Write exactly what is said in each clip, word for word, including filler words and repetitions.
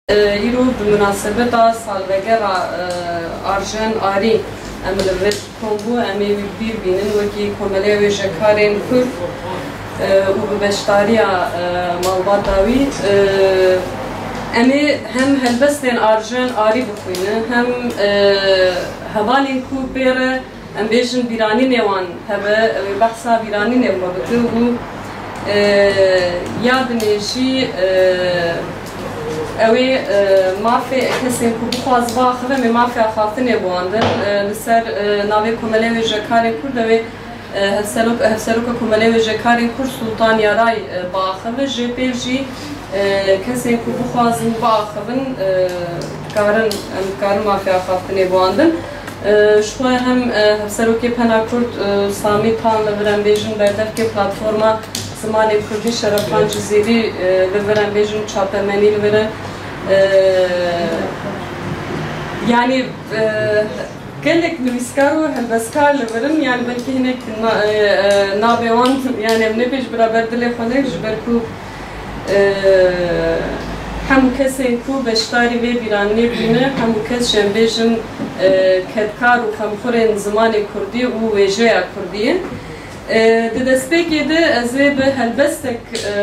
Îro bi munasebeta salvegera, e, Arjen Arî em li vir kom bû, em ê wî bi bîr bînin wekî Komeleya Wêjekarên Kurd, e, û bi beşdariya, e, malbata wî, e, em ê hem helbestên Arjen Arî bixwînin, hem, e, hevalên ku pê re em bêjin bîranînê wan hebe, ew ê behsa bîranînê xwe bike û, e, ya dinê jî, e, ew ê, e, mafê kesên ku bixwaz biaxive, em ê mafê axaftinê bi wan din. E, li ser, e, navê Komeleya Wêjekarên Kurd, ew ê, e, hevserok-, hevseroka Komeleya Wêjekarên Kurd Sultan Yaray, e, biaxive. Jê pêl jî, e, kesên ku bixwazin biaxivin, e, dikarin, em dikarin mafê axaftinê bi wan din. E, ji xwe hem, e, Hevserokê Pena Kurd, e, Samî Tan li vir em bêjin, berdevkê Platforma Zimanê Kurdî Şerefan Cizîrî, e, li vir em bêjin, çapemenî li vir e. E, yanî, e, gelek nivîskar û helbestkar li vir in, yanî belkî hinek na-, e, e, navê wan, yanî em nê pêş biraber dilê xwe nek, ji ber ku Hemû kesên ku beşdarî vê bîranînê bûne, hemû kes jî em bêjin, e, kedkar û xemxurên zimanê kurdî û wêjeya kurdî ye. E, di destpêkê de ez ê bi helbestek, e,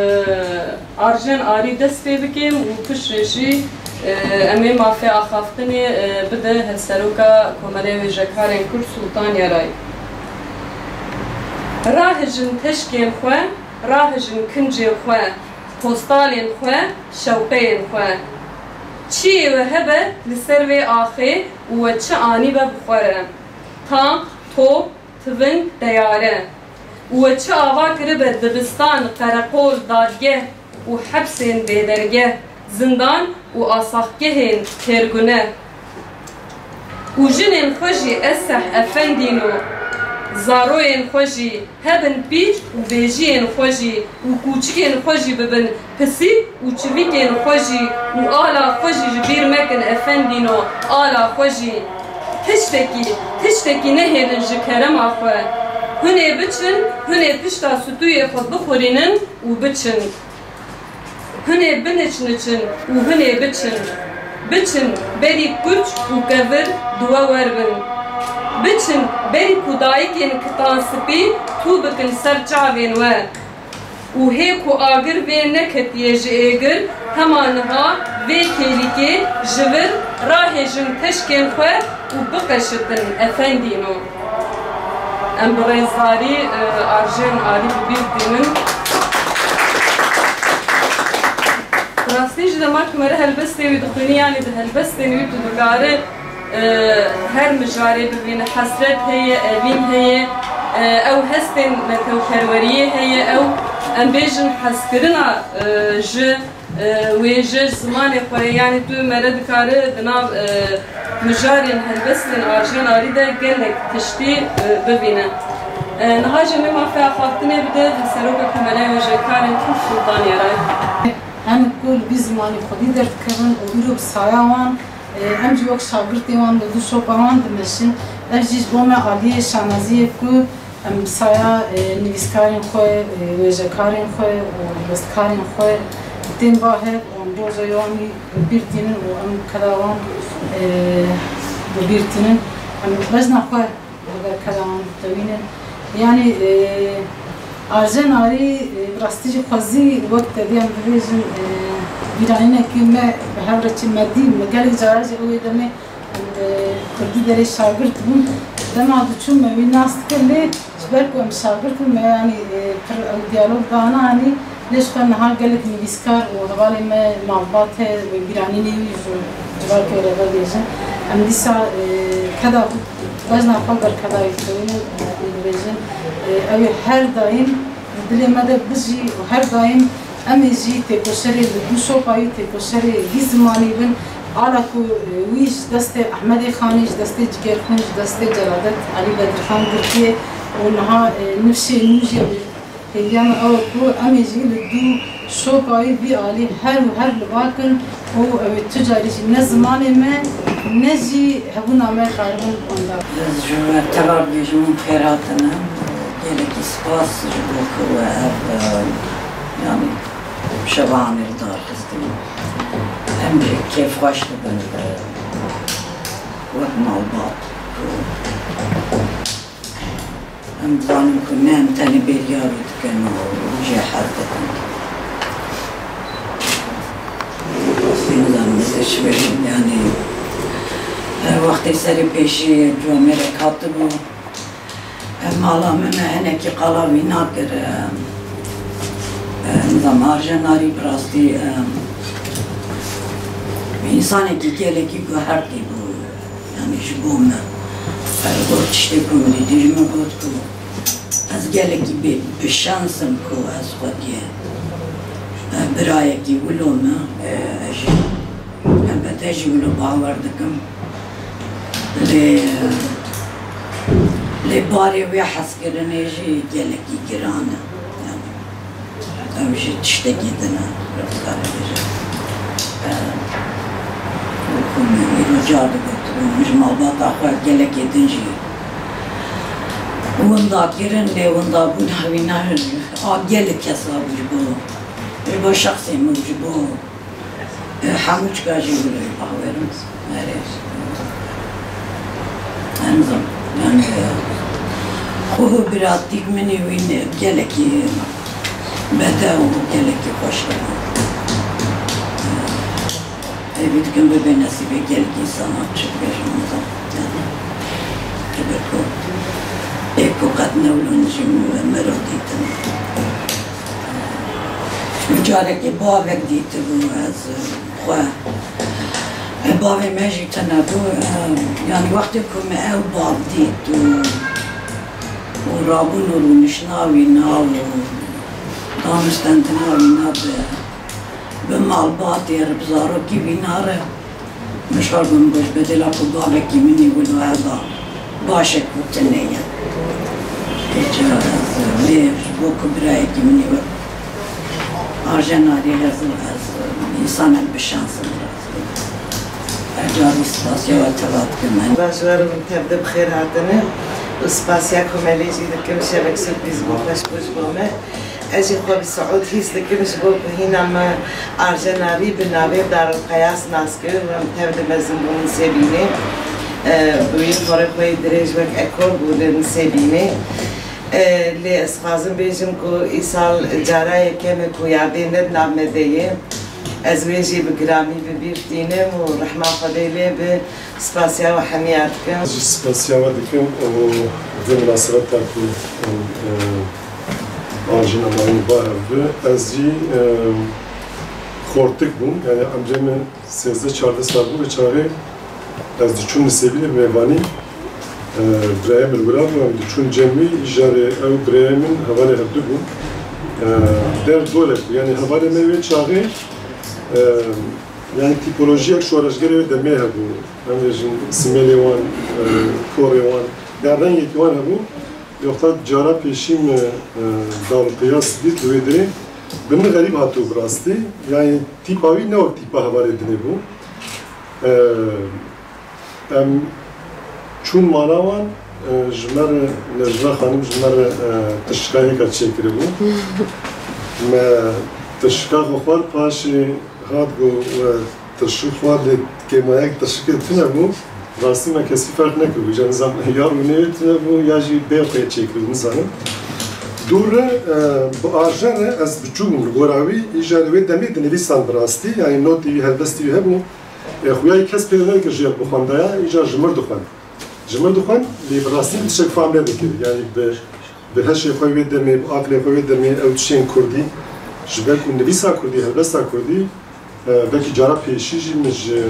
Arjen Arî dest pê bikim û piştre jî, e, em ê mafê axaftinê, e, bide Hevseroka Komeleya Wêjekarên Kurd Sultan Yaray. Rahijin teşkên xwe, rahijin kincên xwe, postalên xwe, şewqeyên xwe. Çiyê we hebe li ser vê axê û we çi anîbe bi xwe re? Tank, top, tiving, teyare. Û we çi ava kiribe dibistan, qereqol, dadgeh û hepsên bêdergeh, zindan û asaxgehên têrgune. Û jinên xwe jî eseh efendîno, zaroyên xwe jî hebin pîç û bêjiyên xwe jî û kûçikên xwe jî bibin pisî û çivîkên xwe jî û ala xwe jî ji bîr mekin efendîno, ala xwe jî. Tiştekî, tiştekî nehêlin ji kerema xwe. Hûn ê biçin, hûn ê pişta stûyê xwe bixurînin û biçin. Hûn ê biniçniçin û hûn ê biçin. Biçin, berî kuç û kevir di we wer bin. Biçin, berî ku dayikên kitan spî tû bikin ser çavên we. Û hê ku agir vê neketiye ji êgir, hema niha vê kêlîkê ji vir rahêjin teşkên xwe û biqeşitin, efendîno. Em bi rêzdarî, e, Arjen Arî bi bîr tînin. Bi rastî jî dema ku me re helbestê wî dixwînî, yanî di helbestên wî tu dikare, e, her mijarê bivîne. Hesret heye, evîn heye, e, ew hestên netewperweriyê heye, ew, em bêjin, hezkirina, e, ji, e, wêje, ji zimanê xwe ye. Yanî tu me re dikare di nav, e, mijarên helbestên Arjen Arî de gelek tiştî, e, bivîne. E, niha jî em ê mafê axaftinê bide Hevseroka Komeleya Wêjekarên Kurd Sultan Yaray. Em ku li vî zimanî xwedî derdikevin û îro bi saya wan, e, em jî wek şagirtê wan li dû şopa wan dimeşin. Ev jî ji bo me aliyê şanaziyê ku em bi saya, e, nivîskarên xwe, e, wêjekarên xwe û helbestkarên xwe tên ba hev û em roja wan wî bi bîr tînin û em keda wan, e, bi bîr tînin. Em bejna xwe li ber keda wan dikewînin. Yanî, e, Arjen Arî, e, bi rastî jî xwezî wek te dî em bibêjin, e, bîranînekî me bi hev re çi me dî, me gelek caran jî ew ê demê, e, kurdî derê şagirt bûn. Dema diçû me wî nas dikir, lê ji ber ku em şagirt bûn, me yanî, e, pir ew diyalog dana, yanî, lê ji xwe niha gelek nivîskar û hevalên me malbat heye, wê bîranînê wî ji civakê re vebêjin. Em dîsa, e, keda xwe, bejna xwe ber keda wî dikewînin, e, û dibêjin, e, ew ê her daîm di dilê me de bijî û her daîm em ê jî têkoşerê li dû şopa wî, têkoşerê vî zimanî bin. Ala ku, e, wî ji destê Ehmedê Xanî, ji destê Cigerxwîn, ji destê Celadet Elî Bedirxan girtiye û niha, e, nifşê nû jî Hêviya me ew e ku em ê jî li dû şopa wî vî alî her û her li ba kin û ew ê tu carî jî ne zimanê me, ne jî hebûna me karibin wenda. Ez ji we teva bêjim hûn xêr hatine. Gelekî spas ji bo ku we ev, e, yanî şeva anê li dar xistin. Em Kêfxweş dibin, e, wek malbat. Em dizanin ku ne em tenê bêriya wî dikin û jê hez dikin. Rastî nizanim ez ê çi bêjim, yanî her wextê serê pêşî camêrek hatibû, ev mala min me hinekî qala wî nakir. Em, em, nizam Arjen Arî bi rastî, em, însanekî gelekî guhertî bû. Yanî ji bo me. Her got tiştê ku min dît, ji min got ku ez gelekî bê, bi şans im ku ez xwediyê, e, birayekî wilo me, e, ez jî, elbet ez jî wilo bawer dikim. Lê, lê barê wê hezkirinê jî gelekî giran e. Yanî, Ew jî tiştekî din e, dikare bêje. Wekî min îro car digot, min ji malbata xwe gelekê din jî winda kirin, lê windabûna wî ne a gelek kesa bû, ji bo, ji bo şexsê min, ji bo E, hemû çika jî wilo bawer im. Erê. Em zan, yanî, e, xwe û biratîk min ê wî ne, gelekî bedew û gelekî xweş dibû. E, hêvî dikim bibe nesîbê gelekî însana, çi bibêjim, nizam. Yanî, ji ber ku ê ku qet newlûn jî me, me re dîtin. Min carekê bavek dîtibû, ez xwe, bavê me jî tune bû, yanî wextê ku min ew bav dît û, û rabûn û rûniştina wî na û danûstendina wî na bi, bi malbatê re, bi zarokî wî na re, Min ji xwe re got, min got, ji bedela ku bavekî min ê wilo heba, baş e ku tune ye. Îca ez lê ji bo ku birayekî min ê wek Arjen Arî hezir ez însanek bi şans im. Her carî spasiya we teva dikim. Baş we re, tev de bi xêr hatine û spasiya komelê jî dikim, şevek sirprîz bû, xweş bû ji bo me. Ez jî xwe bi siûd hîs dikim ji bo ku hîna me Arjen Arî bi navê Darulqeyas nas kir û em tev de mezin bûn Nisêbînê. E, bi wî porê xwe yê dirêj wek ekor bû li Nisêbînê. E, lê ez dixwazim bêjim ku îsal cara yekem e ku yadê ne di nav me de ye. Ez wê jî bi giramî bi bîr tînim û rehma Xwedê lê be. Spasiya we hemiya dikim. Ez jî spasiya we dikim û vê minasebeta ku em, e, Arjen Arî ba hev bi, ez jî, e, xortik bûm, yanî emrê min sêzdeh çardeh sal bû, vê çaxê ez diçûm Nisêbînê bi mêvanî, e, birayê min wira bû, em diçûn cem wî, îjarê ew birayê min hevalê hevdu bûn. E, der dorek bû, yanî hevalê me wê çaxê, e, Yanî tîpolojiyek şoreşgerê wê demê hebû. Em bêjin simêlê wan, e, korê wan. Ya rengekî wan hebû. Yoxta cara pêşî min, e, Darulqeyas dît li wê dirê. Bi min xerîb hatibû bi rastî. Yanî tîpa wî ne wek tîpa hevalê dinê bû. E, Em çûn mala wan, e, ji me re, Necla xanim ji me re, e, tişka yeka çêkiribû. Me tişka xwe xwar, paşê hat got, we tişik xwar, lê kêmayek tişikê tune bû. Rastî me kesî ferq nekiribû. Îca nizam ya rûnê wê tune bû, ya jî bê xwe çêkiribû, nizanim. Dû re, e, bi Arjen re ez biçûk bûm li gora wî, îja li wê demê dinivîsan bi rastî, yanî notê wî, helbestê wî hebû. E, xuya yê kes pê ve nedikir ji yer bixwendaya, îcar ji mir dixwend. Ji mir dixwend, lê bi rastî bi tiştek fam nedikir. Yanî bi, bi heşê xwe wê demê, bi aqilê xwe wê demê ew tiştên kurdî, ji ber ku nivîsa kurdî, helbesta kurdî, e, belkî cara pêşî jî min ji,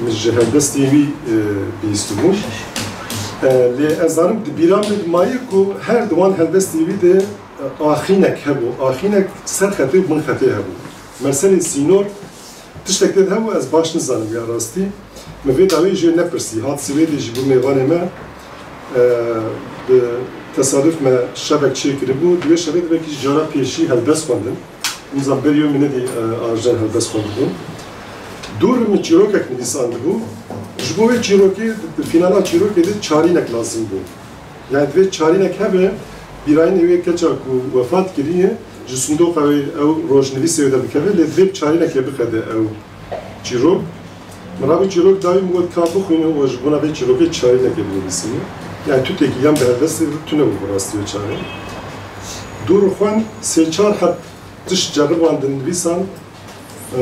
min ji helbestê wî, e, bihîstibû. E, lê ez zanim di bîra min de maye ku her di wan helbestê wî de, e, axînek hebû. Axînek ser xetê û bin xetê hebû. Meselê sînor, Tiştek tê de hebû, ez baş nizanim ya rastî. Min vê dawiyê jê nepirsî. Hat Swêdê jî bû mêvanê me. E, bi tesaduf me şevek çêkiribû. Di wê şevê de belkî jî cara pêşî helbest xwendin. Nizam berî wê min nedî, e, Arjen helbest xwendibû. Dû re min çîrokek nivîsandibû. Ji bo wê çîrokê, di, di fînala çîrokê de çarînek lazim bû. Yani divê çarînek hebe, bîrayînê wê keça ku wefat kiriye, ji sindoqa wê ew rojnivîsê wê de bikeve, lê divê bi çarînekê bixe de ew, Çîrok, min rabû çîrok dayî min got ka bixwîne û ji bona vê çîrokê çarînekê binivîsîne. Yani tu têkî yan bi helbestê tune bû bi rastî wê çarê. Dûr xwen sê çar heb tişt ceribandin nivîsan, e,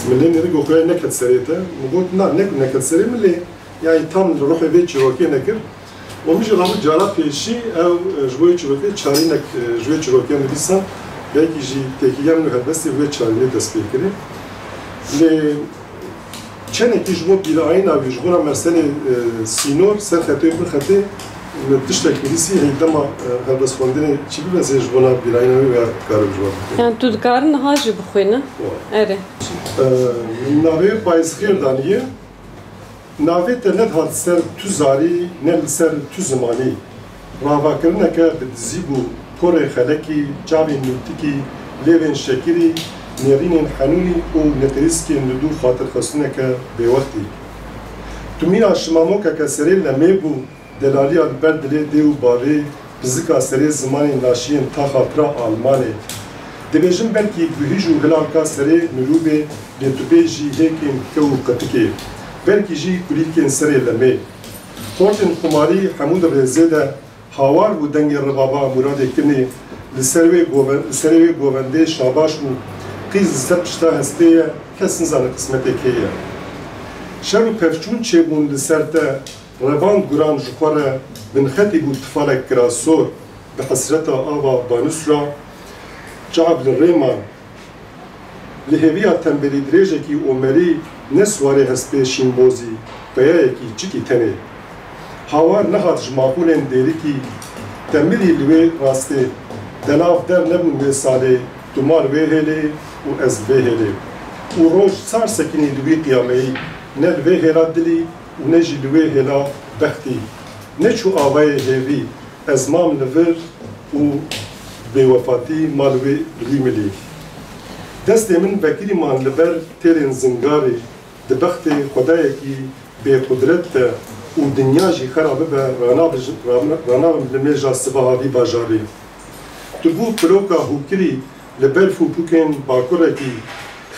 min lê nêrî got xuya neket serê te. Min got na, ne ku neket serê min lê, yani tam li ruhê vê çîrokê nekir. Û min jî rabû cara pêşî ew, e, ji bo yê çîrokê çarînek, e, ji wê çîrokê nivîsan, belkî jî têkiliya min û helbestê bi wê çarînê dest pê kirê. Lê çenekî ji bo bîrayîna wî, ji bona meselê, e, sînor, ser xetê, bin xetê, min tiştek nivîsî, hey dema, e, helbestxwendinê çi bibe, ez ê ji bona bîrayîna wî veya karim ji wan bixwînim. Yani tu dikarî niha jî bixwîne? Wa. Erê. E, min navê Payîzxêr daniye. Navê te nedihat ser tu zarî, ne li ser tu zimanî. Ravakirineke bi dizî bû, porê xelekî, çavên nûtikî, lêvên şekirî, nêrînên henûnî û netirîskên li dû xatirxwestineke bêwextî. Tu mîna şimamokeke serê lemê bû, delaliya li ber dilê dê û bavê, pizika serê zimanên laşiyên taxa pira Almanê. Dibêjin belkî guhîj û hilalka serê mirûvê, lê tu bê jî hêkên kew û qetikê. Belkî jî kulîlkên serê lemê. Xortên xumarî hemû di rêzê de hawar bû dengê ribaba Muradê Kinê. Li ser wê goven-, li serê wê govendê şabaş bû. Qîz li ser pişta hestê ye, kes nizane qismetê kê ye. Şer û pevçûn çêbûn li ser te, Revand guran ji xwe re, binxetî bû tifalek kirasor, bi hesreta ava Banusra, çav li rê man. Li hêviya tembelî dirêjekî omerî, ne siwarê hespê şînbozî, peyayekî çikî tenê. Hawar nehat ji maqûlên dêrikî, te mirî li wê rastê, delav der nebûn wê salê, tu mal wê hêlê û ez li vê hêlê. Û roj sar sekinî li wî qiyameyî, ne li vê hêla dilî, û ne jî li wê hêla bextî. Neçû avayê hêvî, ez mam li vir û bêwefatî ma li wê, li wî milî. Destê min vekirî man li ber têrên zingarê, di bextê xwedayekî bêqudret de û dinya jî xera bibe, ranabij-, rana-, ranabim li mêja sibaha vî bajarî. Tu bû piloka hûkirî li ber fûpûkên bakurekî,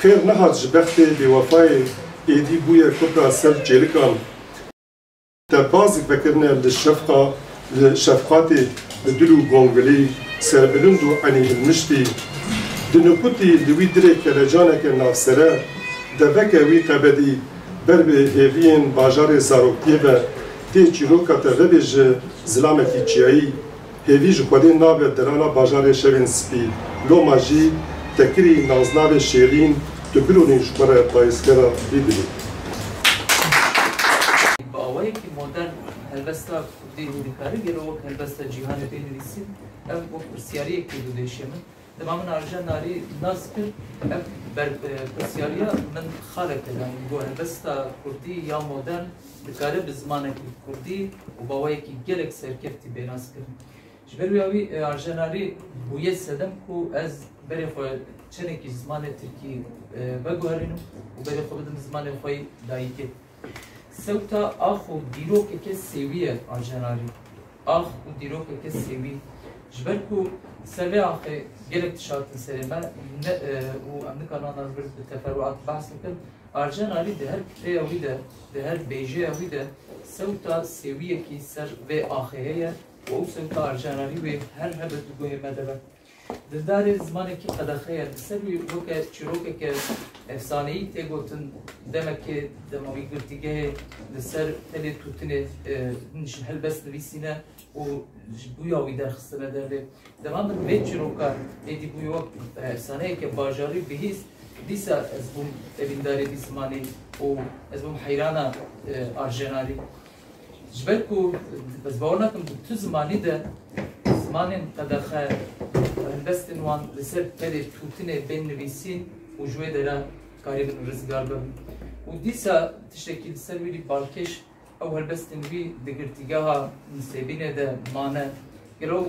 xêr nehat ji bextê bêwefayê, êdî bûye kurda ser çêlikan. Te bazî vekirine li şefqa, li şefqatê, li dil û gongilî, serbilind û enî hilmiştî. Di nukutî li wî dilê kelecaneke navsere, deveke wî qebedî, ber bi hêviyên bajarê zaroktiyê ve, tê çîroka te vebêje zilamekî çiyayî. Hêvî ji Xwedê nabe delala bajarê şevên spî. Loma jî te kirî naznavê şêrîn, tu birûnî ji xwe re payîzkera vî dilê. Bi awayekî modern helbesta kurdî dikare gelo wek helbesta cîhanê bê nivîsîn? Ev wek pirsiyariyekî bû dêşê min. Dema min Arjen Arî nas kir, ev ber-, e, pirsiyariya min xaleke da. Min got, helbesta kurdî ya modern dikare bi zimanekî kurdî û bi awayekî gelek serkeftî bê naskirin. Ji ber wî awî, e, Arjen Arî bûye sedem ku ez berê xwe çenekî ji zimanê tirkî, e, veguherînim û berê xwe bidim zimanê xwe yî dayikê. Sewta ax û dîrokeke sêwî ye Arjen Arî. Ax û dîrokeke sêwî. Ji ber ku ser vê axê gelek tişt hatin serê me, ne, e, û em nikarin wana li vir bi teferuat behs bikin. Arjen Arî di her kitreya wî de, di her bêjeya wî de sewta sêwiyekî ser vê axê heye û ew sewta Arjen Arî wê her hebe di guhê me de be. Dildarê zimanekî qedexe ye. Li ser wî weke çîrokeke efsaneyî tê gotin, demekê dema wî girtîgehê li ser pelê tûtinê, e, ji helbest nivîsîne û ji bûya wî derxistine dervê. Dema min vê çîroka êdî bûye wek, e, efsaneyeke bajarî bihîst, dîsa ez bûm evîndarê vî zimanê û ez bûm heyrana, e, Arjen Arî. Ji ber ku ez bawer nakim di tu zimanî de zimanên qedexe, helbestên wan li ser pelê tûtinê bên nivîsîn û ji wê dera karibin rizgar bibin. Û dîsa tiştekî li ser wî balkêş ew helbestên wî di girtîgeha Nisêbînê de mane. Gelo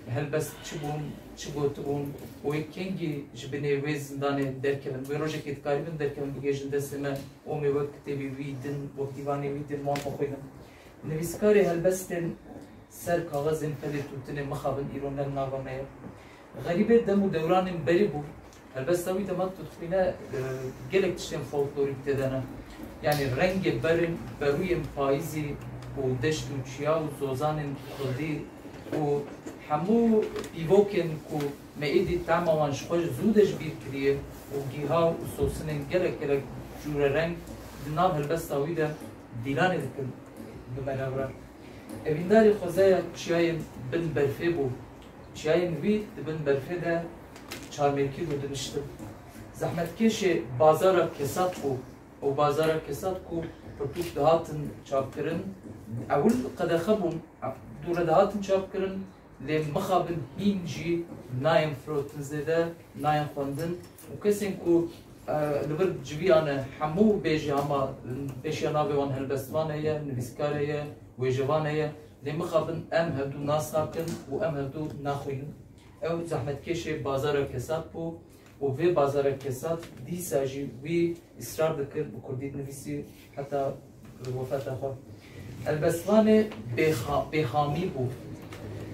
helbest çi bûn, çi gotibûn û wê kengî ji binê wê zindanê derkevin? Wê rojekê dikaribin derkevin bigihêjin destê me û em ê wek kitêbê wî din, wek dîvanê wî din wan bixwînin. Nivîskarê helbestên ser kaxezên pelê tûtinê mixabin îro ne li nava me ye. Xerîbê dem û dewranên berê bû, Helbesta wî de ma tu dixwîne, e, gelek tiştên folklorîk tê de ne. Yanî rengê berên berûyên payîzî û deşt û çiya û zozanên kurdî û hemû pîvokên ku me êdî tema wan ji xwe zû de ji bîr kiriye û gîha û sosinên gelek gelek cûre reng di nav helbesta wî de dîlanê dikin bi me re re. Evîndarî xwezaya çiyayên bin berfê bû. Çiyayên wî di bin berfê de çarmêrkî bû, diniştin. Zehmetkêşê bazara Kesat bû. Ew bazara Kesat ku pirtûk dihatin çapkirin, ewil qedexe bûn, dûre dihatin çapkirin, lê mixabin hîn jî nayên firotin zêde, nayên xwendin û kesên ku, e, li vir civiyan e, hemû bêjî hema pêşiya navê wan helbestvan heye, nivîskar heye, wêjevan heye, lê mixabin em hevdû nas nakin û em hevdû naxwînin. Ew zehmetkêşê bazara Kesat bû û vê bazara Kesat dîsa jî wî israr dikir bi kurdî dinivîsî heta wefata xwe. Helbestvanê bêxa-, bêxamî bû.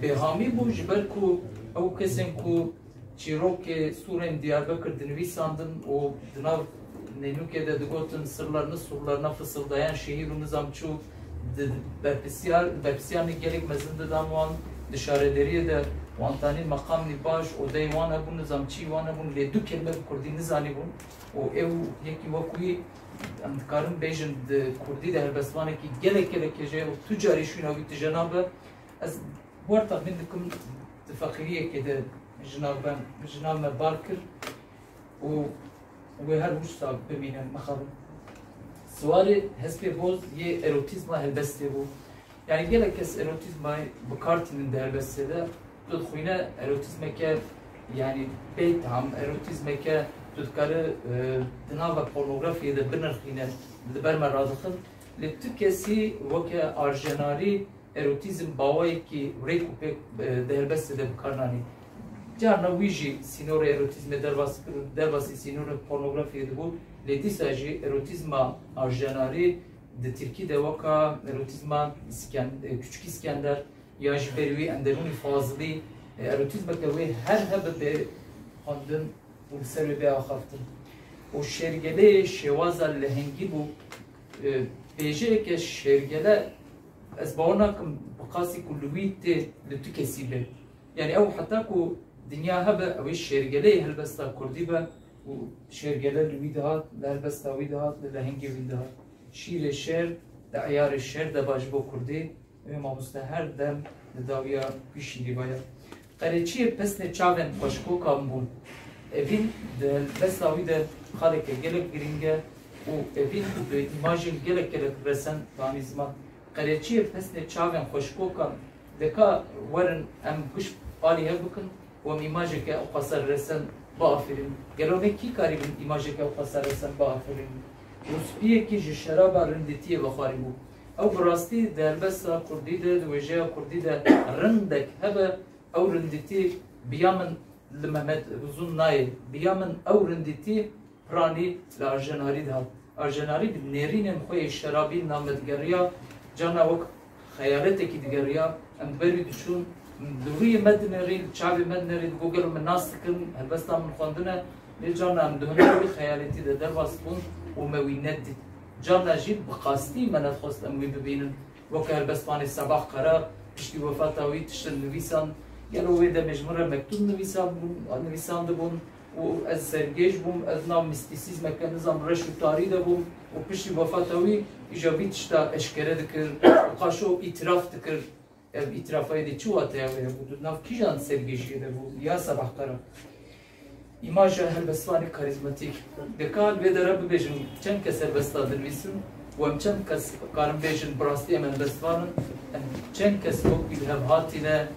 Bêxamî bû ji ber ku ew kesên ku çîrokê sûrên Diyarbekir dinivîsandin û di nav nênûkê de digotin, sırlarını surlarına fısıldayan şehir û nizam çû di berpirsiyar, berpirsiyarnê gelek mezin didan wan, di şaredariyê de wan tanî meqamnî baş, odeyê wan hebûn, nizam çî wan hebûn, lê du kelime bi kurdî nizanîbûn û ew yekî wek wî em dikarin bêjin di kurdî de helbestvanekî gelek gelek hêje ye û tu carî şûna wî tije nabe. Ez warta min dikim di feqîriyekê de ji nav ben, ji nav me bar kir û wê her wisa bimîne, mixabin. Siwarê hespê boz yê erotîzma helbestê bû. Yanî gelek kes erotîzmayê bi kar tînin di helbestê de. Tu dixwîne erotîzmeke, yanî bê tam, erotîzmeke tu dikare, e, di nava pornografiyê de binirxîne, li ber me radixin. Lê tu kesî weke arjenarî erotîzm bawayekî rêk û pêk, e, di helbestê de bi kar nanî. Carna wî jî sînorê erotîzmê derbas kir û derbasî sînorê pornografiyê dibû, lê dîsa jî erotîzma arjenarî di tirkî de weka erotîzma Sken-, e, Küçük İskender ya jî berî wî Enderûnî Fazilî, e, erotîzmeke wê her hebe bê xwendin û li ser wê bê axaftin. Û şêrgeleyê şêwaza lehengî bû, e, bêjeyeke şêrgele ez bawer nakim bi qasî ku li wî tê li tu kesî be. Yanî ew heta ku dinya hebe, ew ê şêrgeleyê helbesta kurdî be û şêrgele li wî dihat, li helbesta wî dihat, li lehengê wî dihat. Şîrê şêr di eyarê şêr de ba ji bo kurdî, wê mamoste her dem li dawiya wî şîrî baya. Qereçiyê pesnê çavên xweşkokan bûn. Evîn di helbesta wî de xaleke gelek girîng e û Evîn bi îmajên gelek gelek resen danî ziman. Qereçiyê pesnê çavên xweşkokan, deka werin em giş alî hev bikin û em îmajeke ewqasa resen biafirînin. Gelo me kî karîbin îmajeke ewqasa resen biafirînin? Rûspiyekî ji şeraba rindîtiyê vexwarî bû. Ew bi rastî di helbesta kurdî de, di wêjeya kurdî de rindek hebe, ew rindîtî bi ya min li Mehmet Uzun nayê, bi ya min ew rindîtî piranî li Arjenarî dihat. Arjenarî bi nêrînên xwe yê şerabî li nav me digeriya, carna wek xeyaletekî digeriya, em di ber wî diçûn, li rûyê me dinêrî, li çavê me dinêrî, digot gelo min nas dikin, helbesta min xwendine, lê carna em di hunera wî xeyaletî de derbas bûn û me wî nedît. Carna jî bi qastî me nedixwest em wî bibînin. Weke helbestvanê Sebah Kara, piştî wefata wî tiştin nivîsand. Gelo wê demê ji min re mektûb nivîsandibûn, nivîsandibûn û ez sergêj bûm, ez nav mîstîsîzmeke nizam reş û tarî de bûm û piştî wefata wî îja vî tişta eşkere dikir û qaşo îtiraf dikir. Ev îtirafa êdî çi wateya wê hebû? Di nav kîjan sergêjiyê de bû? Ya Sebah Kara. Îmaja helbestvanê karîzmatîk. Dika li vê dera bibêjim çend kes helbesta dinivîsin û em çend kes karin bêjin bi rastî em helbestvan in, em çend kes wek wî li hev hatîne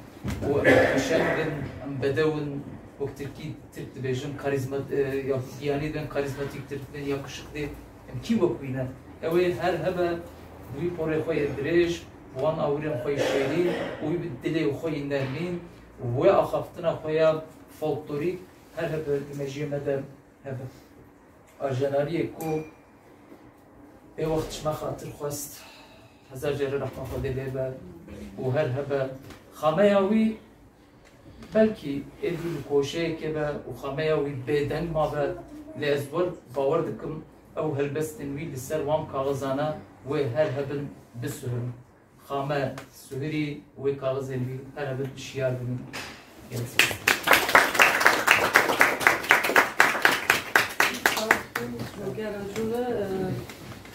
û em pêşeng in, em bedew in, wek tirkî tirk dibêjin, karîzmat-, e, ya giyanî dibên karîzmatîk tirk dibên, yakışıklı, em kî wek wî ne? Ew ê her hebe wî porê xwe yê dirêj, wan awirên xwe yê şêrîn û wî bi dilê xwe yê nermîn û wê axaftina xwe ya folklorîk her hebe di mejiyê me de hebe. Arjenariyê ku ê wext ji me xatir xwest, hezar care rehma Xwedê lê be û her hebe. Xameya wî Belkî êdî li koşeyekê be û xameya wî bêdeng mabe, lê ez wer bawer dikim ew helbestên wî li ser wan kaxizana wê her hebin bisuhirin. Xame suhirî wê kaxizên wî her hebin şiyar bibin. Gelek spas.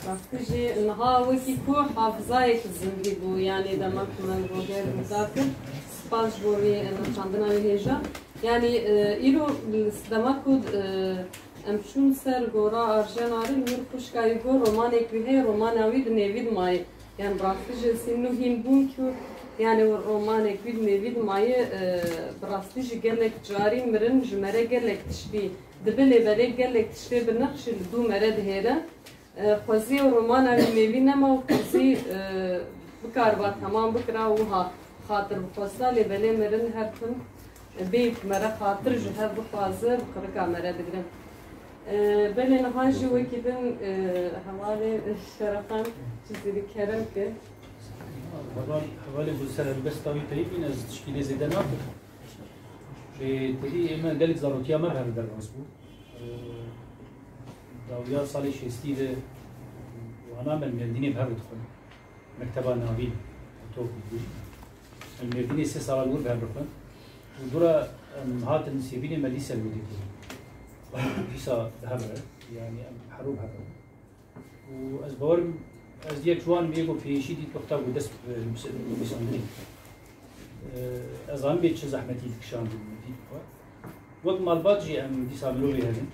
Rastî jî niha wekî ku hafizayek zindî bû, yanî dema ku me Roger wisa kir, spas ji bo wî nirxandina wî hêja. Yanî, e, îro dema ku, e, em çûn ser gora Arjen Arî, li wir xwişka wî got, romanek wî heye, romana wî di nêvî de maye. Yanî bi rastî jî sîn nû hîn bûn ku, yanî romanek wî di nêvî de maye, e, bi rastî jî gelek carî mirin ji me re gelek tiştî dibe, lê belê gelek tiştê bi nexşî li dû me re dihêle. E, xwezî ew romana wî nêvî nema û xwezî, e, bikariba temam bikira û wiha xatir bixwesta, lê belê mirin her tim bêyî ku me re xatir ji hev bixwaze, bi qirika me re digre. E, belê niha jî wekî din, e, hevalê Şerefan çi zî kerem ke. Heval, hevalê ku ser helbesta wî peyivîn ez tişkî lê zêde nakim. Lê tevî ê me gelek zarotiya me bi hev derbas bû. E, dawiya salê şêstî de wana me li Mêrdînê bi hev dixwin. Mekteba navîn, ortaokul bû. Em Mêrdînê sê sala li wir bi hev dixwin. Û dûra em hatin Sêbînê me lîse li wir dîtin. Lîsa bi hev re, yanî em hero bi hev re. Û ez bawerim, ez yek ji wan im, yê ku pêşî dît wexta ku dest bi nivîsandinê. Ez zanim bê çi zehmetî dikişandin dît xwe. Wek malbat jî em dîsa mirovê hebin.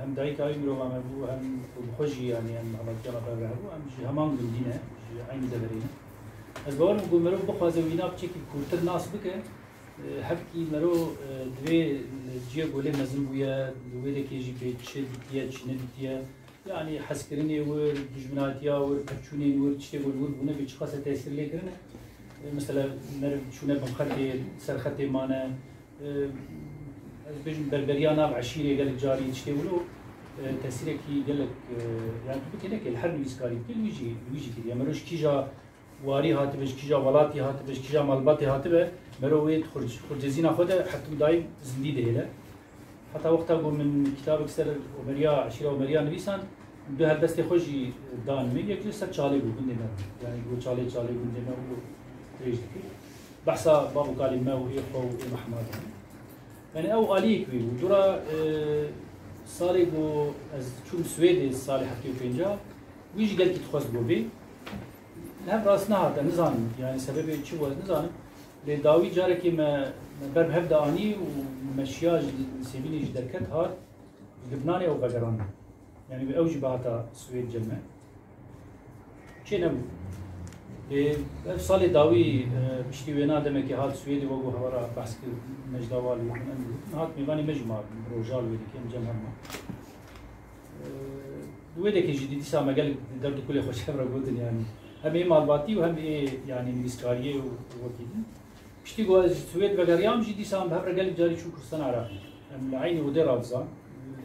Hem dayika wî mirova me bû, hem xwe bi xwe jî, yanî em hevaltiya me bi hev re hebû, em ji heman gundî ne, ji eynî deverê ne. Ez bawer im ku mirov bixwaze wîna piçekî kûrtir nas bike, hevkî mero, divê li ciyê ku lê mezin bûye, li wê dekê jî bê çi ditiye, çi neditiye, yanî hezkirinê wir, dijminatiya wir, pevçûnên wir, tiştê ku li wir bûne bê çiqas e tesîr lê kirine. E, mesela meriv çûne bin xetê, ser xetê mane. E, ez bêjim berberiya nav eşîrê gelek carî tiştê wilo, e, tesîrekî gelek, e, yani tu bikê nekê li her nivîskarî bikê, li wî jî, li wî jî kiriye. Mero ji kîja warî hatibe, ji kîja welatî hatibe, ji kîja malbatê hatibe, mero wê xurc-, xurcezîna xwe de hetim daîm zindî dihêle. Heta wexta ku min kitabek ser Omeriya, eşîra Omeriya nivîsand, du helbestê xwe jî dan min. Yek ji ser çalê bû, gundê me bû. Yani ku çalê, çalê gundê me û dirêj dikir. Behsa bav û kalên me û ê xwe û ê Mehmad. Yani ew aliyek wî bû. Dûra, e, salê ku ez çûm Swêdê salê heftê û pênca, wî jî gelkî dixwest ku bê. Li hev rast nehate, nizanim. Yani sebebê çi bû ez nizanim. Lê dawî carekê me, me ber bi hev de anî û me şiya ji Sêbînê jî derket hat, ji Libnanê ew vegerand. Yani ew jî bihata Swêd cem me. Çê nebû. Lê ev salê dawî, e, piştî wêna demekê hat Swêdê, wek ku hevara behs kir, Necda Wal û min em digotin, hat mêvanê me jî ma rojal wê dikê em cem hev ma. Di wê dekê jî dî-, dîsa me gelek derd û kulê xwe ji hev re gotin, yanî hem ê malbatî û hem ê, yanî nivîskariyê û wekî din. Piştî ku ez ji Swêd vegeriyam jî dîsa em bi hev re gelek carî çûn Kurdistana Iraqê. Em li eynî odê radizan.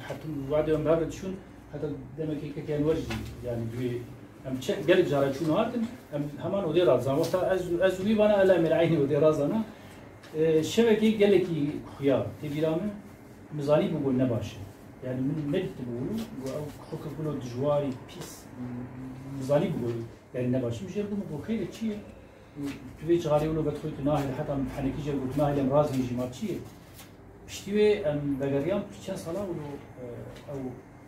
Hetim wadê em bi hev re diçûn, heta demekê kekê Enwer jî, yanî divê em çi gelek cara çûn hatin, em heman odê radizan. Wexta ez, ez û wî vana ela em ê li eynî odê razana. E, şevekê gelekî xuya tê bîra min, min zanîbû ku ne baş e. Yani min nedîtibû wilo, ku ew xwekek wilo dijwarî, pîs, min zanîbû ku yani ne baş e. Min jê re got, min got, "Xêr e, çi ye?" Tu vê çixarê wilo vedixwî, tu nahêlî, heta min henekî jê re got, "Tu nahêlî, em razîn jî, ma çi ye?" Piştî wê em vegeriyan, piştî çend sala wilo, e, ew,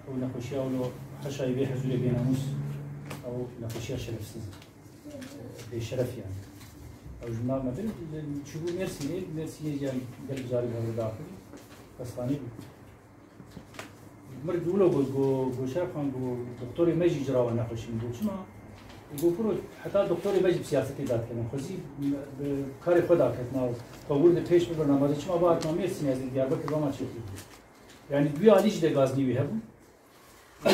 ew nexweşiya wilo, heşayî vê hezûrê bênamûs, ew nexweşiya şerefsiz e. Bêşeref yani. Ew ji nav me bir, çûbû Mêrsînê, Mêrsînê jî em gelek carî bi hev re daxivî. Xestanî bû. Mir wilo got, got, got Şeref Xan, got, doktorê me jî cirawa nexweşî min. Got, çima? Got, piro, heta doktorê me jî bi siyasetê dadikevin. Xwezî bi karê xwe daketina. Xwe wir de pêş bibirna, ma de çima bihatina Mêrsînê, ez li Diyarbekir bama çêtir. Yani duya alî jî de gaznî wî hebû.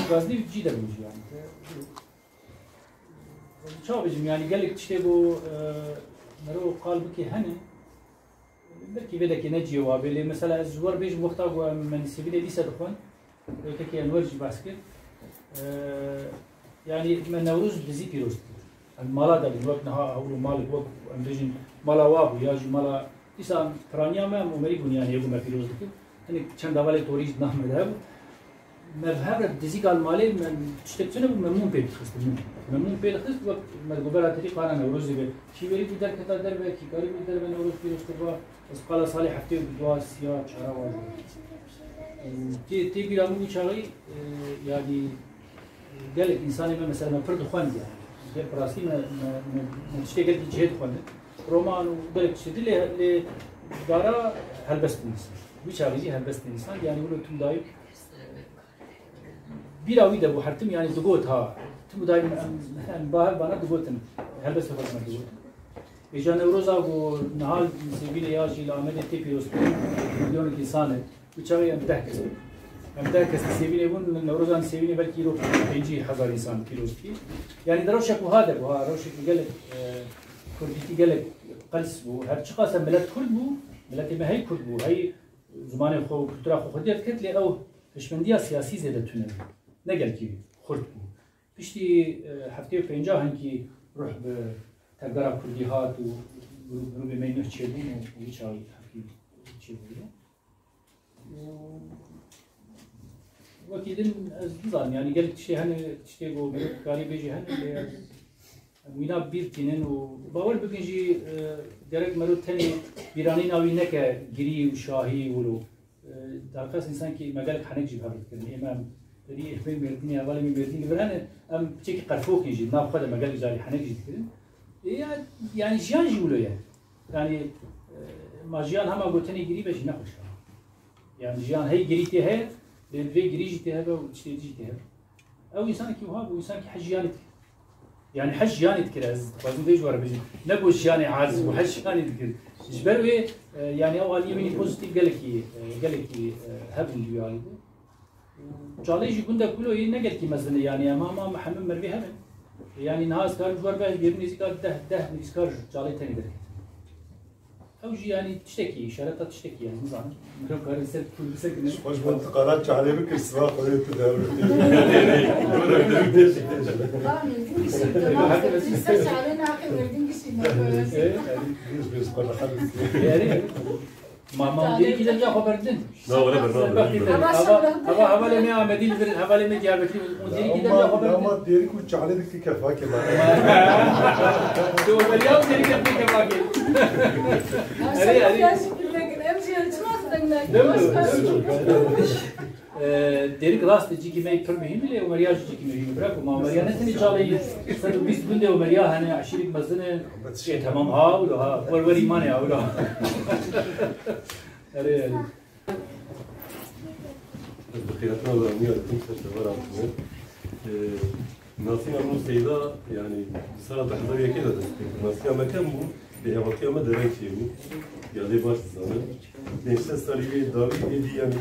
Gaznî wî cî de bû jî yani. Çawa bêjim, yani gelek tiştê ku, e, mero qal bike hene, belkî vê dekê ne cihê wa bê, lê mesela ez ji we re bêjim, wexta ku em me Sêbînê lîse dixwend, wekî Enwer jî behs kir. E, yani me Newroz dizî pîroz dikir. Em mala de bûn, wek niha hewlo malik, wek em bêjin mala wa bû, ya jî mala Dîsa piraniya me em Omerî bûn, yanî yê ku me pîroz dikir. Hinek çend hevalê torî jî di nav me de hebû. Me bi hev re dizî gal malê me tiştek çi nebû, me mûm pê dixist, mûm. Me mûm pê dixist, wek me di govera tedî qana Newrozê be. Kî werî bû derketa derve, kî karî bû derve Newroz pîroz kurba. Ez qala salê heftê û dua siya çara wan. Tê, tê bîra min wî çaxî, e, yanî gelek însanê me, mesela me pir dixwend yani. Bi rastî me, me, me, me tiştê gelkî cihê dixwendin. Roman û gelek tiştê dî lê, lê dara helbest nivîsî. Wî çaxî jî helbest nivîsan, yani wilo tim dayî bîra wî de bû her tim, yani digot ha. Tim dayî em, em bahev bana digotin. Helbestê xwe me digotin. Êca Newroza ku niha Sêvînê ya jî li Amedê tê pîrozkirin, milyonekî sal e. Wî çaxê em deh kes bûn. Em deh kes li Sêvînê bûn, Newroza li Sêvînê belkî îro pêncî hezar însan pîroz dikî. Yanî di rewşek wiha de bû, ha, rewşekî gelek, e, kurdîtî gelek qels bû. Her çiqas e milet kurd bû, miletê me hey kurd bû, hey zimanê xwe û kultura xwe xwediyê diket, lê ew hişmendiya siyasî zêde tune bû. Ne gelkî xurt bû. Piştî, e, heftê û pênca hinkî ruh bi tevgera kurdî hat û grû-, grûbê me nûh çêbûn û wî çaxî hevkî çêbûye. Û wekî din ez nizanim, yani gelek tiştê hene, tiştê ku mirov dikarî bêjî hene, lê ez, em wîna bîr tînin û bawer bikin jî, e, gerek mero tenê bîranîna wî neke girî û şahî wilo. E, derqes însan kî me gelek henek jî bi hev re dikirin. Ê me em derî ê pey Mêrdînê, hevalê me Mêrdîn li vir hene, em piçekî qerfokên jî, nav xwe de me gelek carî henek jî dikirin. Ê ya, yani jiyan jî wilo ye. Yani, e, ma jiyan hema gotinê girî be jî nexweş e. Yani jiyan hey girî tê heye, lê divê girî jî tê hebe û tiştê dî jî tê hebe. Ew însanekî wiha bû, însanekî hej jiyanê dikir. Yani hej jiyanê dikir, ez dixwazim vê ji we re bêjim. Ne ku jiyanê aciz bû, hej jiyanê dikir. Ji ber wê, e, yani ew aliyê min î pozîtîf gelekî, e, gelekî, e, hebûn di wî alî de. Çalê jî gundek wilo yê ne gelkî mezin e, yani em hema hemû merivê hev in. Yani niha ez karim ji we re bêjim, nêzîka deh, deh nivîskar ji çalê tenê derket. Ew jî, yanî, tiştekî, îşareta tiştekî ye, ez nizanim. Mero karin ser kul bisekine. Xweş bin tiqala çalê bikir, siva xwedê tu de. Tamam, Mêrdîn gişî, tamam. Ser çalê naqê Mêrdîn gişî. Erê, ma, ma, dêrikî de xwe berdin. Na, wele ber, na, wele ber. Hava, hava, hevalê me Amedî li vir, hevalê me Diyarbekirî, û dêrikî de xwe berdin. Ama dêrik û çalê dikî kefakê me. Tu Omerî ya û dêrikê dikî kefakê. Erê, erê. Em jî çima deng ne? Değil mi? Değil mi? Ee, dêrik rast e, cîkî me pir muhîm e, lê Omeriya jî cîkî muhîm e. Bira ku ma Omeriya ne tenê çalê ye, sed û bîst gundê Omeriya hene, eşîrek mezin e. Ê, temam ha, wilo ha. Wer wer îmanê ha, wilo. Erê, erê. Ez bi xêretina Lermiya dikim ser çavara xwe. Ee, nasîna min û Seyda, yani, di sala du hezar û yekê de dest pê kir. Nasîna me kem bû, lê hevatiya me dereng çêbû. Ya lê baş dizanin. Pênc sed salî wê dawî êdî, yani,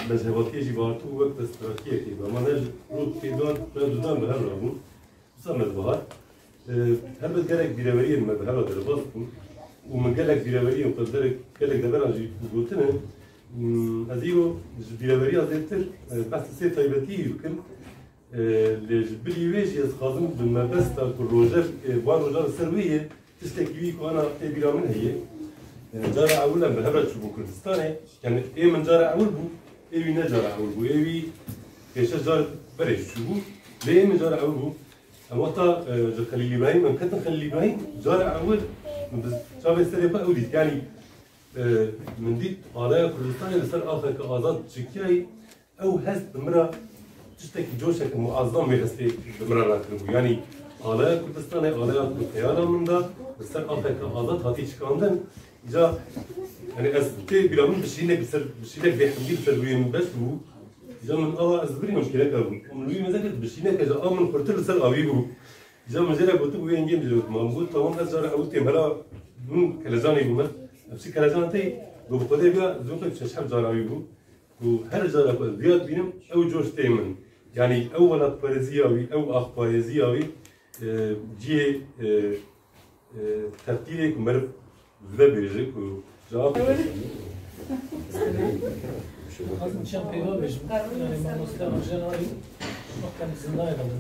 me ji hevatiyê jî vehartibû wek desthilatiyekê. Ama ne ji rû pêdan, ne dudan bi hev re bûn. Wisa me dibihar. E, helbet gelek bîreweriyên me bi hev re derbas bûn û min gelek bîreweriyên xwe li derek gelek deveran jî gotine. Hmm, ez îro ji bîreweriya zêdetir, e, behsa sê taybetiyê bikim. E, lê ji bilî wê jî ez dixwazim bi mebesta ku rojek, e, van rojan li ser wê ye, tiştekî wî ku ana tê bîra min heye. E, cara ewil em bi hev re çûbû Kurdistanê. Yani ê min cara ewil bû, ê wî ne cara ewil bû. Ê wî pêşe car berê çûbû. Lê ê min cara ewil bû. Em wexta, e, ji Xelîl Îbrahîm, em ketin Xelîl Îbrahîm, cara ewil min bi çavê serê xwe ew dît. Yanî, e, min dît alaya Kurdistanê li ser axeke azad çikiyayî, ew hest bi min re tiştekî, coşeke muazzam wê hestê bi min re rakiribû. Yanî alaya Kurdistanê, alaya ku xeyala min de li ser axeke azad hatî çikandin, Îca, yani ez tê bîra min bişînek li ser, bişînek bêhemdî li ser rûyê min beş bû. Îca min ava ez birînim kêleka bû. Min rûyê min zek bişînek e, a min xurtir li ser avî bû. Îca min jê re gotibû, wê hingê min jê gotibû. Min got, tamam, ez cara ew têm hela min kelecanê bû me. Ev çi kelecan tê? Got, bi Xwedê biya, zûqek şeş heft cara wî bû. Ku her cara ku ez viya dibînim, ew coş tê min. Yani ew welatparêziya wî, ew axparêziya wî, e, cihê, e, e, teqdîrê ku meriv vebêje ku cevap. Azim çend peyva bêjim. Yani mamoste Arjen Arî wexta li zindana de bû.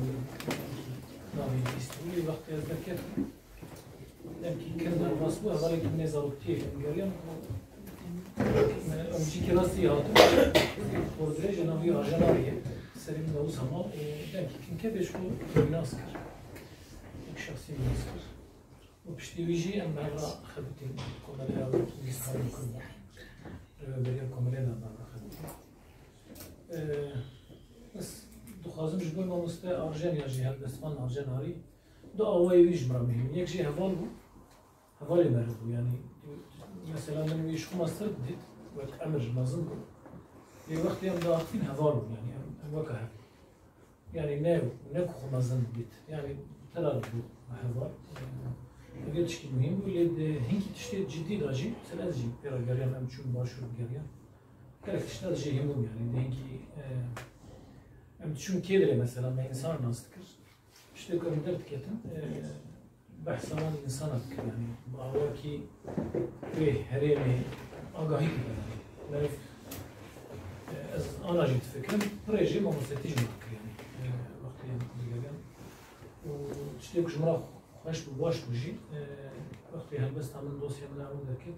Navê Îstanbulê wextê ez derketim. Demkî kin derbas bû, hevalekî min ê zaroktiyê em geriyan. Em cîkî rastî hatin. Pordirêj e navî Arjen Arî ye. Serê min de wisa ma û demkî kin ke bêj xwe nas kir. Wek şexsî nas kir. Û piştî wî jî em bi hev re xebitîn. Komeleya Kurdistan û Kurd. Rêveberiya Komeleyê de bi hev re xebitîn. Ee, ez dixwazim ji bo mamoste Arjen ya jî helbestvan Arjen Arî du awayê wî ji min re muhîm in. Yek jî heval bû. Hevalê meriv bû. Yanî mesela min wî ji xwe mestir didît, wek emir ji mezin bû. Lê wextê em diaxivîn heval bû. Yanî em, em weke hev. Yanî ne, ne ku xwe mezin didît. Yanî tera dibû heval. Ee, ev yek tiştî muhîm bû. Lê di hinkî tiştê cidî de jî, mesela ez jî pê re geriyan, em çûn başûr geriyan. Gelek tişta jî hîn bûn yanî. Di hinkî, e, em diçûn kê dirê mesela me însan nas dikir. Tiştê ku em derdiketin, e, behsa wan însana dikir, yanî bi awakî wê herêmê agahî dibin. Meriv, e, ez ana jî difikirim, pirê jî mamostetî ji min dikir, yanî, e, wextê em digeriyan. Û tiştê ku ji min re xweş bû, baş bû jî, e, wextê helbesta min, dosya min a min derket,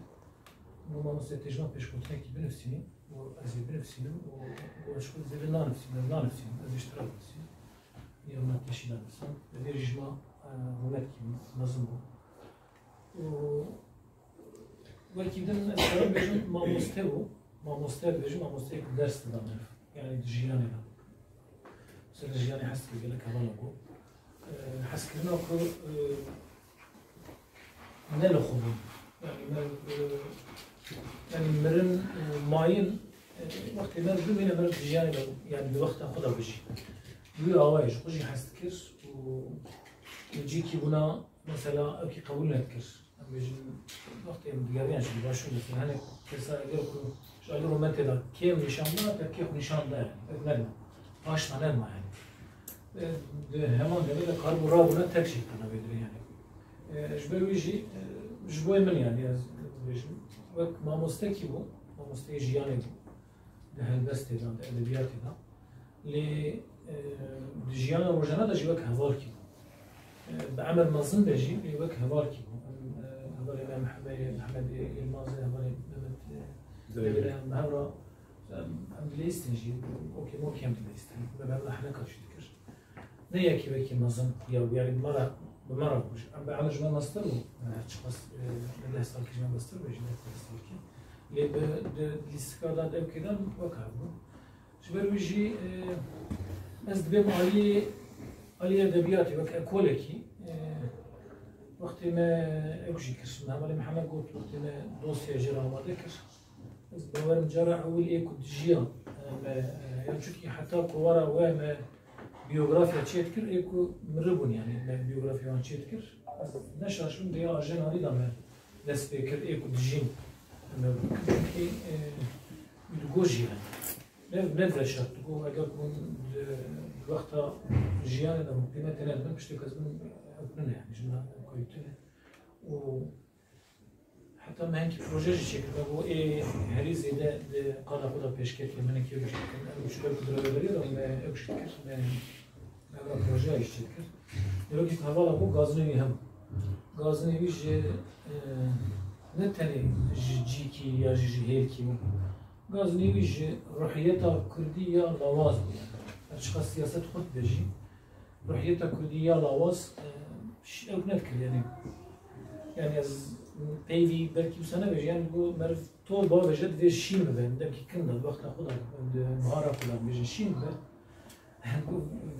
û mamoste tê ji min pêşgotinekî binivîsînim û ez ê binivîsînim û, û ez ji xwe zêde nanivîsînim, ez nanivîsînim, ez ê ji te re binivîsînim. Niha min teşî da nivîsan. Vê jî ji me, e, rûmetkî mezin bû. Û wekî din ez karim bêjim mamoste bû. Mamoste dibêjim, mamosteyê ku ders dida meriv. Yanî di jiyanê de. Mesela jiyanê hez dikir, gelek hevala ku, e, hezkirina ku, e, ne li xwe bûn. Yanî me, e, yanî mirin, e, mayîn, e, wextê meriv bimîne, meriv di jiyanê de, yanî di wexta xwe de bijî. Bi wî awayê ji xwe jî hez dikir û li cîkî bûna, mesela, ew kî qebûl nedikir. Em bêjin, wextê em digeriyan jî, başûr, mesela, hinek kesa eger ku ji alî rûmetê de kêm nîşan da, tepkê xwe nîşan da, yanî, ev nedima. Paşta nedima, yanî. E, di heman demê de karibû rabûna tek jî qena vê dirê, yanî. E, ji ber wî jî, e, ji bo min, yanî, ez dibêjim, wek mamostekî bû, mamosteyê jiyanê bû. Di helbestê de, di edebiyatê de. Lê, e, di jiyana rojane de jî wek hevalkî bû. E, bi emir mezin be jî, lê wek hevalkî bû. Em, e, hevalê me Mehemedê, Mehemedê Yilmazê, hevalê Mehmet, e, Demîrê. Demîrê, em bi hev re, em, em dileyistin jî, okê mokê em dileyistin. Me bi hev re heneka jî dikir. Ne yekî wekî mezin ya bû, yanî bi me re, bi me re bû. Em bi emir ji me mestir bû. Her çiqas, e, bi deh salkî ji me mestir be, ji deh salkî. Lê bi, di lîstika de, di ewkê de wek hev bû. Ji ber wî jî, e, ez dibêm aliyê, aliyê edebiyatê wek ekolekî, e, wextê me ew jî kir. Min hevalê Mihemed got, wextê me dosyayê jê re amade kir. Ez bawerim cara ewil ê ku dijiya, e, me, e, ya çunkî heta kovara we me biyografya çêdikir, ê ku miribûn, yanî me biyografya wan çêdikir. Ez neşaşibim, vêya Arjen Arî de me dest pê kir, ê ku dijîn me bikin. Çunkî, e, wî digot jî, yanî. Ne, ne veşart digot, eger ku hûn di, di wexta jiyanê de hûn qîmetê nedin, piştê ku ez bin, ew tune, yanî ji me ew kayî tune. Û Heta me hinkî proje jî çêkir, me got ê herî zêde di qada xwe de pêşketî min ê kê bikin. Ew ji ber ku di rêveberiyê de me ew jî dikir, me, me ev projeya jî çêkir. Dîrokî ku hevala bû, gazinê wî hebû. Gazinê wî ji, e, ne tenê ji cîkî ya jî ji hêlkî bû. Gazinê wî ji ruhiyeta kurdî ya lawaz bû. Her çiqas siyaset xurt be jî, ruhiyeta kurdî ya lawaz, e, ş-, ew nedikir, yanî. Yanî ez peyvî belkî wisa nebêjim, yanî ku meriv tor bavêje divê şîn bibe, demkî kin de, wexta xwe de, di bihara xwe de bêje şîn bibe. Ku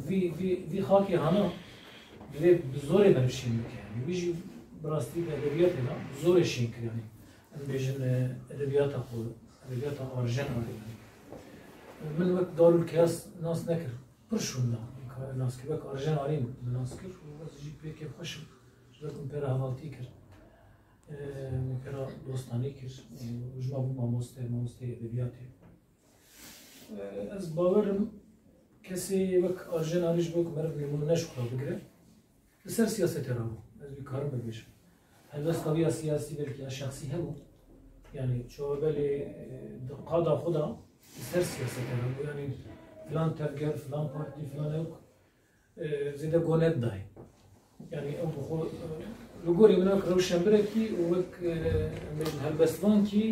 vî, vî, vî xakê hana divê bi zorê meriv şîn bike. Yanî wî jî bi rastî di edebiyatê de bi zorê şîn kir, yanî. Em bêjin, e, edebiyata xwe, edebiyata Arjen Arî, yanî. Min wek Darul Keyas nas nekir. Pir şûnda, naskir wek Arjen Arî min nas kir û ez jî pê kêfxweş im. Ji ber ku min pê re hevaltî kir, e, min pê re dostanî kir û ji me bû mamoste, mamosteyê edebiyatê. E, ez bawer im kesê wek Arjen Arî ji bo ku meriv nimûne ji xwe re bigire, Li ser siyasetê re bû, ez wî karim bibêjim. Helbesta wî ya siyasî belkî ya şexsî hebû. Yanî çawa belê, e, di qada xwe de li ser siyasetê re bû. Yanî filan tevger, filan partî, filan ewk, e, zêde go nedidayê. Yanî ew bi xwe, e, Li gorî min wek rewşenbirekî û wek, e, em bêjin helbestvankî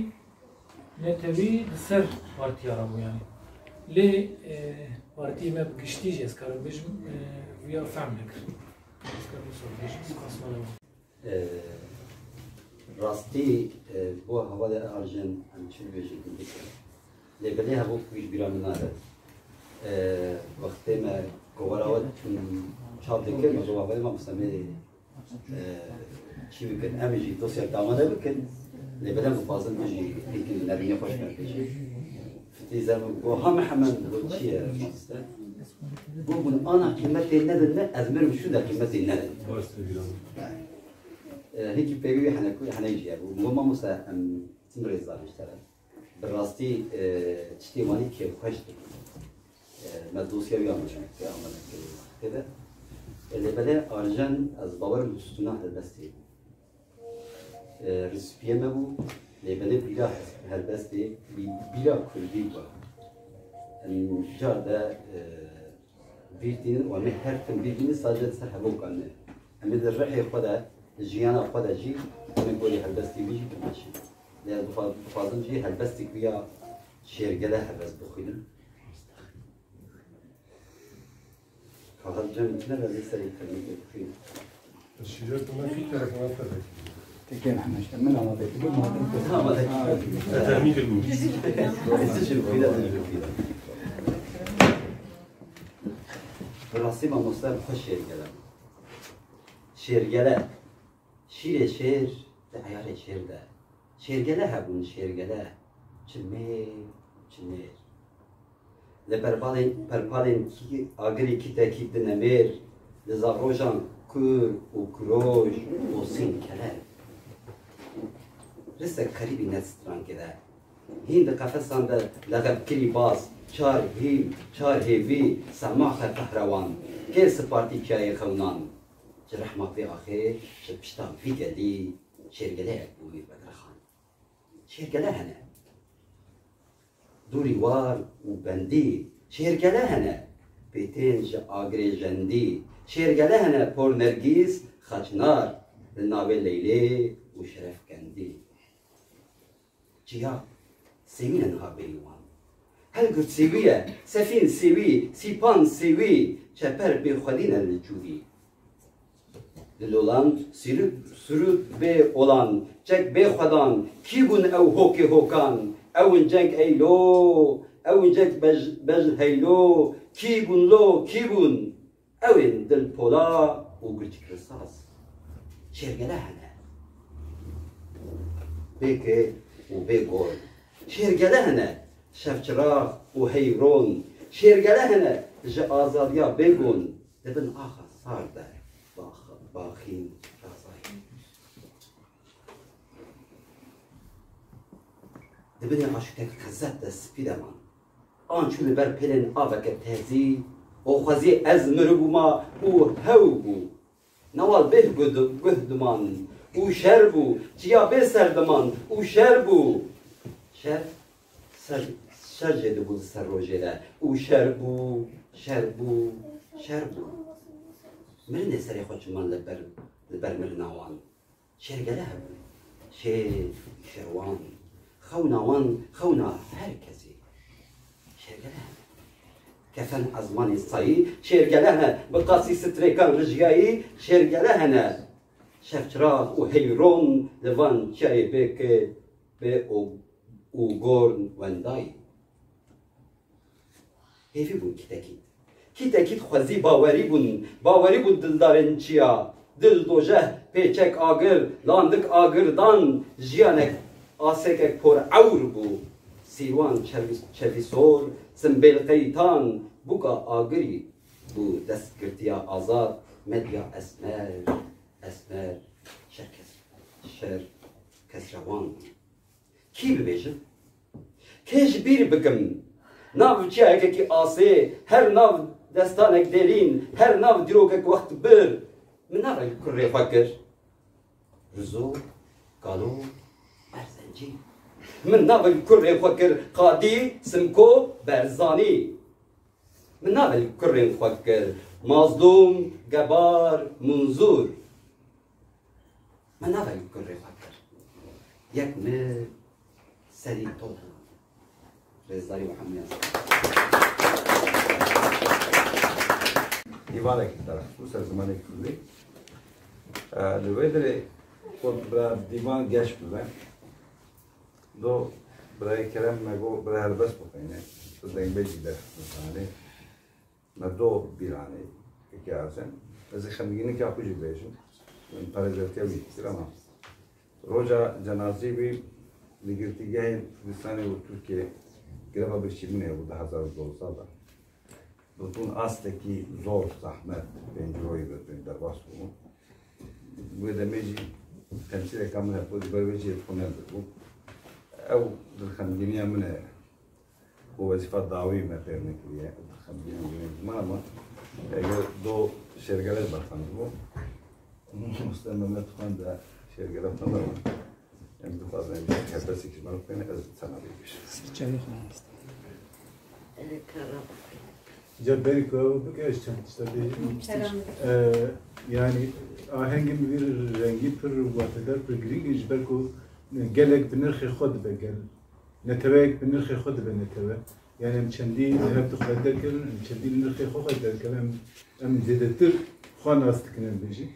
netewî li ser partiya re bû, yanî. Lê, e, partiyê me bi giştî jî ez karim bêjim, e, viya fehm nekir. Ez karim wisa bêjim, spas mala wan. E, rastî, e, bo hevalê Arjen em çi bêjin, lê belê hevok wî ji bîra min nade. E, wextê me kovara we çav dikir, me got, "Hevalê mamoste, me Ee, çi bikin? Em jî dosyayek amade bikin. Lê belê em dixwazin tu jî hînkî nermî xweş me bêjî." Fitî zer min got, "Ha me hemen got çi ye mamoste?" Got, "Hûn ana qîmetê nedin me, ez mirim şûnde qîmetê nedin." Ee, hînkî peyvê wî hene ku, hene jî ye. Got, "Mamoste, em tim rêzdar ji te re." Bi rastî, e, tiştê wanî kêfxweş dikin. E, me dosya wî amade kir, amade kir wextê de. E, lê belê Arjen, ez bawer im stûna helbestê bû. E, rispiyê me bû, lê belê bîra hes-, helbestê, bî-, bîra kurdî bû. Em car de, e, Bîr tînin û em ê her tim bîr tînin sadece li ser hevokan ne. Em ê di rihê xwe de, di jiyana xwe de jî, em ê gorî helbestî wî jî bimeşin. Lê ez dixwa-, dixwazim jî helbestik wî ya Şêrgele helbest bixwînim. Kaxez cem tine de ez ê serê filmê bixwînim. Şîret bû, me fî telefona te vekirî. Tekê Mehmet, işte, min amade kiriyo, madem ki. Tamam, hadi. Ha, Efendim, gülmüş. Ezicim, biraz önce bir. Bi rastî mamoste bi xwe şêrgele. Şêrgele. Şîrê şêr, di eyarê şêr de. Şêrgele hebûn, şêrgele. Çi mêr, çi mêr. Li perpalên, perpalên kî-, agirî kîtekî dinemêr, li zavrojan kur û kuroj û sîn kele. Risek xerîbî net strankê de. Hîn di qefesan de lexebkirî baz, çar hîm, çar hêvî, semaxe qehrewan, kê sipartî çiyayê xewnan. Ji rehma vê axê, ji pişta vî gelî, şêrgeleyek bû Mîr Bedirxan. Şêrgele hene. Dûrî war û bendî, şêrgele hene. Pêtên ji agirê jendî, şêrgele hene. Por nergîs, xaçnar, li navê Leylê û Şerefkendî. Çiya sêwî ne niha bêyî wan. Helgirt sêwî ye, sefîn sêwî, sîpan sêwî, çeper bê xwedî ne li cûvî. Li lolan sirût, sirût bê olan, çek bê xwedan, kî bûn ew hokê hokan? Ew in cenk eylo, ew in cenk bej, bej heylo, kî bûn lo, kî bûn? Ew ên dil pola û girçik risas. Şêrgele hene. Bê kê û bê gor. Şêrgele hene. Şevçirax û heyron. Şêrgele hene. Ji azadiya bêgon. Di bin axa sar de bax-, baxîn razayî. Di binê aşûkek xezet de spî de man. An çû li ber pêlên aveke tezî û xwezî ez miribûma û hew bû. Newal bêh guh-, guh diman û şer bû. Çiya bê ser diman û şer bû. Şer, ser, şer jê dibû di ser rojê de û şer bû, şer bû, şer bû. Mirinê serê xwe çiman li ber, li ber mirina wan. Şêrgele hebûn. Şêr, şerwan. Xewna wan, xewna her kesî. Şêrgele hene. Kefen ezmanî sayî, şêrgele hene. Bi qasî strêkan rijiyayî, şêrgele hene. Şevçirax û heyron li van çiyayê bê ke bê û, û gorn wendayî. Hêvî bûn kîtekît. Kîtekît xwezî bawerî bûn, bawerî bûn dildarên çiya. Dil dojeh, pêçek agir, landik agir dan, jiyanek asêkek por ewr bû. Sîrwan çevî, çevî sor, simbêl qeytan, bûka agirî bû destgirtiya azad, medya esmer, esmer, şer kes-, şer kesrewan bû. Kî bibêjim? Kê ji bîr bikim? Nav çiyayekekî asê, her nav destanek dêrîn, her nav dîrokek wext bir. Min navek kurê xwe kir. Rizo, Galo, Erzencî. Min navek kurê xwe kir Qadî, Simko, Berzanî. Min navek kurên xwe kir Mazlûm, Gebar, Munzûr. Navê kurê xwe kir. Yek mi serî top. Rêzdarî û hemûyan. Dîvanekî te re xist û ser zimanê kurdî. E, li wê derê xwe bira dîvan geş bibe. Do birayê Kerem me got, bira helbest bixwîne. Tu dengbêjî derxistin sahnê. Me do bîranê eke azem. Ez ê xemgînika xwe jî bêjim. Min parêzertiya wî kir ama roja cenazeyê wî li girtîgehên Kurdistanê û Tirkiyê greva birçîbûnê bû du hezar û dozdeh de. Bi bin astekî zor, zehmet, pêncî royî bi pênc derbas bû. Wê demê jî temsîleka min hebû, ji ber wê jî xwe nedibû. Ew dilxemgîniya min e. Û wezîfa dawî me pêr nekiriye. Dilxemgîniya min e. Ama eger do şêrgere berxwendibû, Mamoste Mehmet Xan de şêrgere xwendibû. Em dixwazin em helbestek ji me re bixwîne, ez çawa bêjim. Çavê xwe mamoste. Ca berî ku ew bike, ez çend tişta bêjim. Kerem. Ee, yani ahengê min vî rengî pir watedar, pir girîng e, ji ber ku gelek bi nirxê xwe dibe, gel neteweyek bi nirxê xwe dibe netewe. Yani em çendî li hev di xwe derkevin, em çendî li nirxê xwe xwe derkevin, em, em zêdetir xwe nas dikin, em bêjin.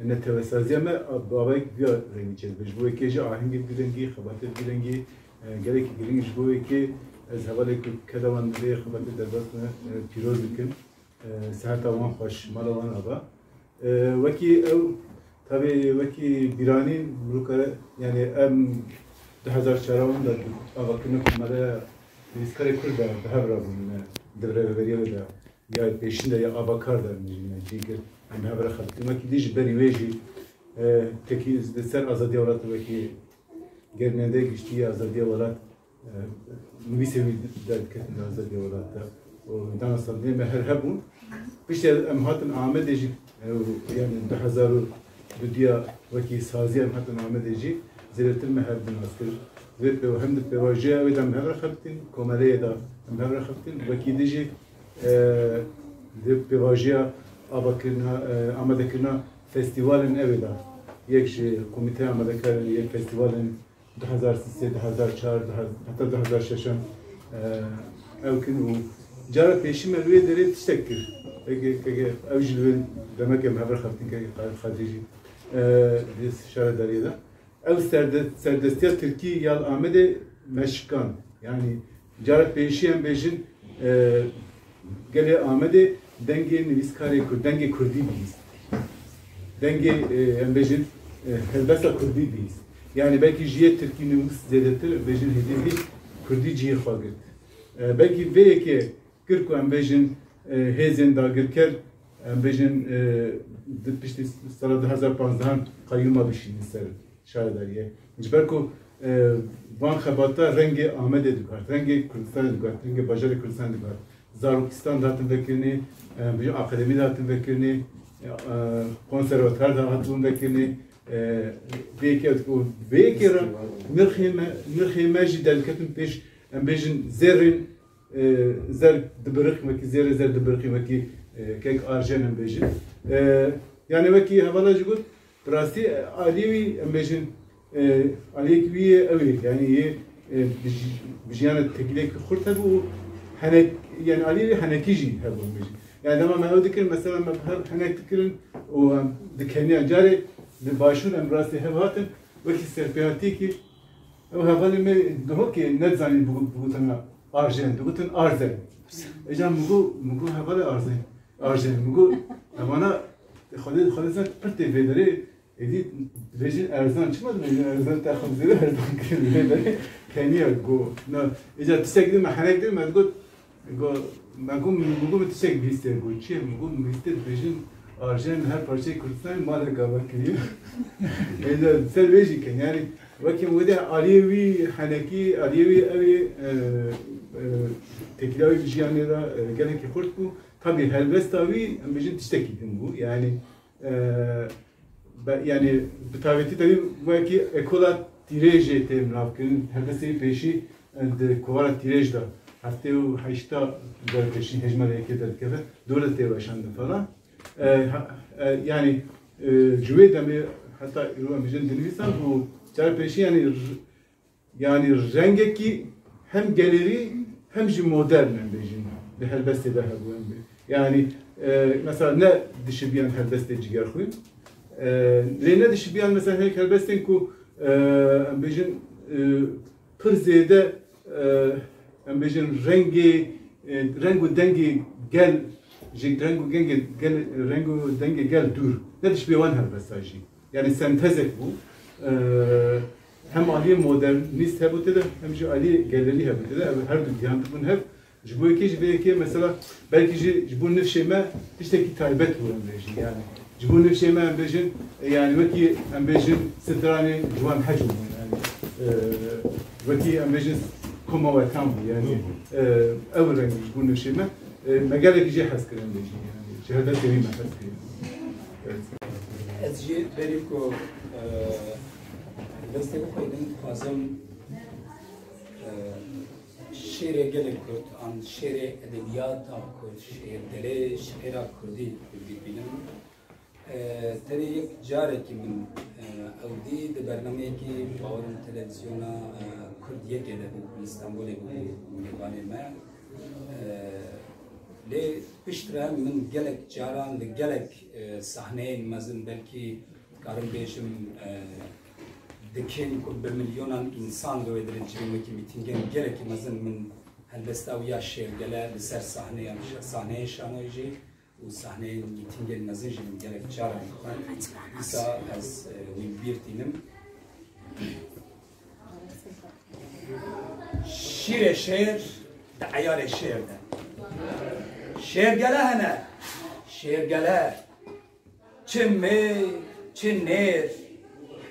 Netewesaziya me, a, bi awayek viya rengî çêdibe. Ji bo yekê jî ahengê vî rengî, xebatê vî rengî, e, gelekî girîng. Ji bo yekê ez hevalê ku keda wan divê xebatê derbas me, e, pîroz dikim. E, siheta wan xweş, mala wan ava. E, wekî ew, tabî wekî bîranîn, mirokare, yani em du hezar çar de avakirina komeleya nivîskarê Kurd de bi hev re bûn, e, di rêveberiya wê de. Ya pêşîn de ya avakar de, em jî, em jî kir, em hev re xebitîn. Wekî dî ji berî wê jî, e, tekî li ser azadiya welat wekî germendeyê giştî ya azadiya welat, e, nivîsê wî derdiketin li azadiya welat de. Û dana sandinê me her hebûn. Piştî em hatin Amedê jî, e, û, yani du hezar û dudiya wekî sazî em hatin Amedê jî, zêdetir me hev di nas kir. Vê pêwa-, hem di pêvajoya wê de em hev re xebitîn, komeleyê de em hev re xebitîn. Wekî dî jî e, di pêvajoya avakirina, e, amadekirina festîvalên ew ê de. Yek ji komîteya amadekarên yê festîvalên du hezar sî, du hezar çar, du hezar, heta du hezar şeş, e, ew kin û cara pêşî me li wê derê tiştek kir. Eke, eke ew jî li wê demekê em hev re xebitîn, eke Xalidê jî, e, di şaredariyê de. Ew serde-, serdestiya Tirkî ya li Amedê me şikan. Yanî cara pêşî em bêjin, e, gelê Amedê dengê nivîskarê Kurd, dengê Kurdî bihîst. Dengê, e, em bêjin, e, helbesta Kurdî bihîst. Yanî belkî ji yê Tirkî nivîs zêdetir, em bêjin hêdî hêdî Kurdî cihê xwe girt. E, belkî vê yekê kir ku em bêjin, e, hêzên dagirker, em bêjin, e, di piştî sala du hezar panzdeh qeyûma bişînin ser şaredariyê. Ji ber ku, e, van xebata rengê Amedê diguhert, rengê Kurdistanê diguhert, rengê bajarê Kurdistanê diguhert. Zarokistan dihatin vekirinê, e, bêjin akademî dihatin vekirinê, e, e, konservatuar dihatibûn vekirinê, e, vê yekê ew dike. Û vê yekê re nirxê me, nirxê me jî derdiketin pêş, em bêjin zêrên e, zer dibiriqî wekî zêrê zer dibiriqî wekî, e, kek arjen em bêjin. E, yani wekî hevala jî got, bi rastî, e, aliyê wî em bêjin, e, aliyek wî yê ew ê, yani yê, e, bij-, bi jiyana tekîlekî xurt hebû û henek, yani aliyê wî henekî jî hebû em bêjin. Yani dema me ew dikirin, mesela me bi hev henek dikirin û em dikeniyan carê li başûr em bi rastî hev hatin, wekî serpêhatiyekî Ew hevalê me dihokê nedizanî bigo-, bigotina arjen, digotin arzen. Îca min got, min got hevalê arzen, arjen. Min got, evana Xwedê, Xwedê zat pir tê vê derê, êdî dibêjin erzan. Çima dibêjin erzan? Te xwe zêde erzan kir vê derê. Keniya got, na, îca tiştek dî me henek dî, me digot, Go, me got, min got, min tiştek bihîstiye. Got, çi ye? Min got, min bihîstiye dibêjin, arjen li her parçeyê Kurdistanê malek ava kiriye. Êca ser vê jî ken. Yani, wekî min wê de aliyê wî henekî, aliyê wî ew ê, e, e, têkila wî bi jiyanê re, e, gelekî xurt bû. Tabî helbesta wî, em bêjin tiştekî din bû. Yani, e, Be-, yani bi taybetî tabii wekî ekola tîrêjê tê minavkirin. Helbestê wî pêşî, e, di kovara tîrêj de heftê û heşta car pêşî hejmara yekê derdikeve, dor de tê weşandin falan. E, ha, e, yani, e, ji wê demê Heta îro em bêjin dinivîsan û carpêşî, yanî r-, yanî rengekî hem gelerî hem jî modern em bêjin di helbestê de hebû em bê. Yanî, e, mesela ne dişibiyan helbestê Cigerxwîn, e, lê ne dişibiyan mesela hinek helbestên ku, e, em bêjin, e, pir zêde, e, em bêjin rengê, e, reng û dengê gel, ji reng û dengê gel, reng û dengê gel dûr. Ne dişibê wan helbesta jî. Yanî sentezek bû. E, hem aliyê modernîst hebû tê de, hem jî aliyê gelerî hebû tê de. Ev her du gihandibûn hev. Ji bo yekê, ji vê yekê mesela belkî jî ji bo nifşê me tiştekî taybet bû em bêjin. Yanî ji bo nifşê me em bêjin, e, yanî wekî em bêjin stranê Ciwan Heco bûn. Yanî, e, wekî em bêjin koma wetan bû. Yanî, e, ew reng ji bo nifşê me, e, me gelekî jê hez kir em bêjin. Yanî ji helbestê wî me hez kir. Evet. Ez jî berî ku, e, destê bixwînim, dixwazim, e, şêrê gelê Kurd, an şêrê edebiyata Kurd, şêrgelê şêra Kurdî bibînim. E, tenê yek carekî min, e, ew dî di bernameyekî bawerim televîzyona, e, Kurd yekê de bû, li Stenbolê bû, mêvanê me. E, lê piştre min gelek caran li gelek, e, sahneyên mezin, belkî karim bêjim, e, dikên ku bi milyonan însan li wê derê dicivîn, wekî mîtîngên gelekî mezin, min helbesta wî ya Şêrgele li ser sahneyan, sahneyê şanoyê jî û sahneyên mîtîngên mezin jî min gelek caran xwend. Dîsa ez, e, wî bîr tînim. Şîrê şêr di eyarê şêr de. Şêrgele hene, şêrgele. Çi mê, çi nêr.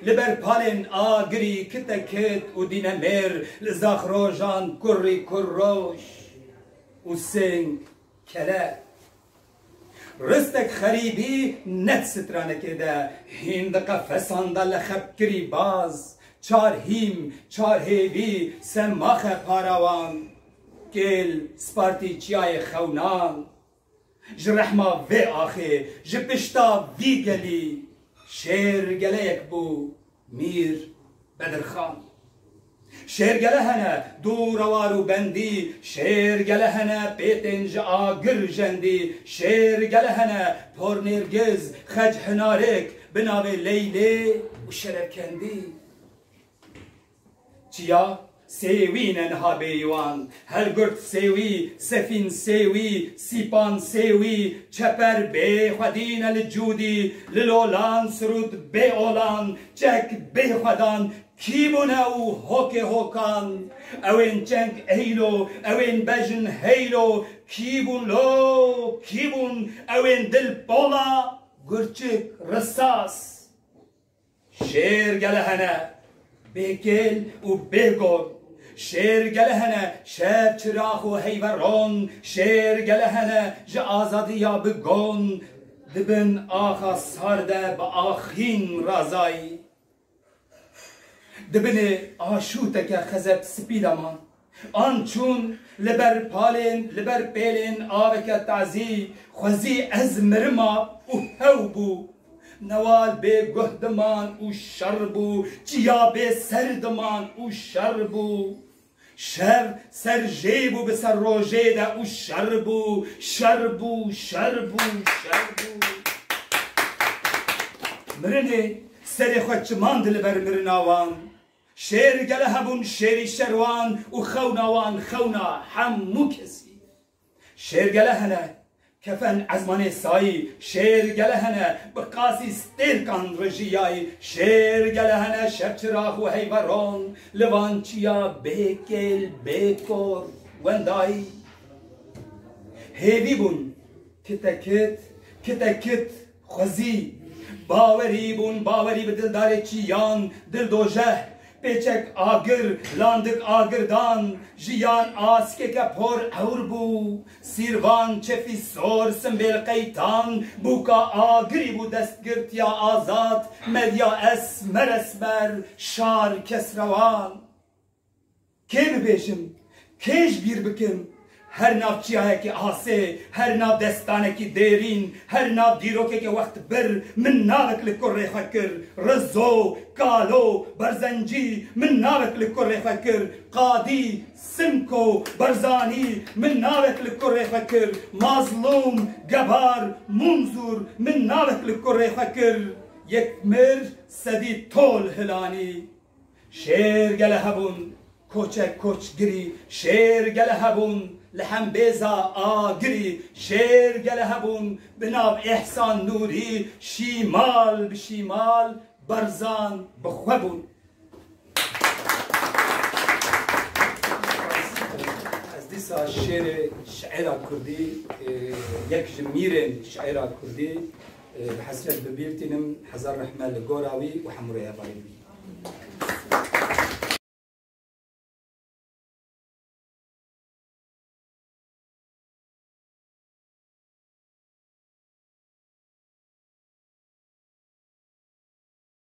Li ber palên agirî kite kit û dîne mêr, li zaxrojan kurrî kurroş û sêng kele. Ristek xerîbî ne di stranekê de, hîn di qefesan de li xebkirî baz, çar hîm, çar hêvî, semaxe parawan, kêl spartî çiyayê xewnan. Ji rehma vê axê, ji pişta vî gelî, şêrgeleyek bû, Mîr Bedirxan. Şêrgele hene dû rewar û bendî, şêrgele hene pêtên ji agir jendî, şêrgele hene por nêrgiz, xec hinarik bi navê Leylê û Şerefkendî. Çiya sêwî ne niha bêyîwan, helgirt sêwî, sefîn sêwî, sîpan sêwî, çeper bê xwedî ne li cûdî, li lolan sirûd bê olan, çek bê xwedan, kî bûne û hokê hokan? Ewên çeng eylo, ewên bejn heylo, kî bûn lo, kî bûn ewên dil pola, gurçik, risas? Şêrgele hene bêkêl û bêgon. Şêrgele hene şev çirax û heyveron. Şêrgele hene ji azadiya bi gon. Di bin axa sar de bi axîn razayî. Di binê aşûteke xezeb spî de man. An çûn li ber palên, li ber pêlên aveke tazî, xwezî ez mirima û hew bû. Newal bê guh diman û şer bû, çiya bê ser diman û şer bû. Şev ser jê bû bi ser rojê de û şer bû, şer bû, şer bû, şer bû. Mirinê serê xwe çimand li ber mirina wan. Şêrgele hebûn şêrî şerwan û xewna wan xewna hemû kesî. Şêrgele hene kefen ezmanê sayî, şêrgele hene bi qasî stêrkan rijiyayî, şêrgele hene şevçirax û heyveron li van çiya bêkêl bêkor wendayî. Hêvî bûn, kite kit, kite kit, xwezî. Bawerî bûn, bawerî bi dildarê çiyan, dil dojeh, pêçek agir, landik agirdan, jiyan askeke por ewr bû. Sîrvan, çefî sor, simbêl qeytan, bûka agirî bû destgirtiya azad, medya esmer esmer, şar kesrewan. Kê bibêjim, kê ji bîr bikim, Her nav çiyayekî asê, her nav destanekî dêrîn, her nav dîrokeke wext bir, min navek li kurê xwe kir. Rizo, Kalo, Berzencî, min navek li kurê xwe kir. Qadî, Simko, Barzanî, min navek li kurê xwe kir. Mazlûm, Gebar, Munzûr, min navek li kurê xwe kir. Yek mir, sedî tol hilanî. Şêr gele hebûn, koçek koçgirî, şêr gele hebûn, li hembêza agirî, şêr gele hebûn, bi nav Îhsan Nûrî, şîmal bi şîmal, Barzan bi xwe bûn. Ez dîsa şêrê şiêra kurdî, e, yek ji mîrên şiêra kurdî, e, bi hesret bi bîr tînim, hezar rehme li gora wî û hemû rêhevalên wî.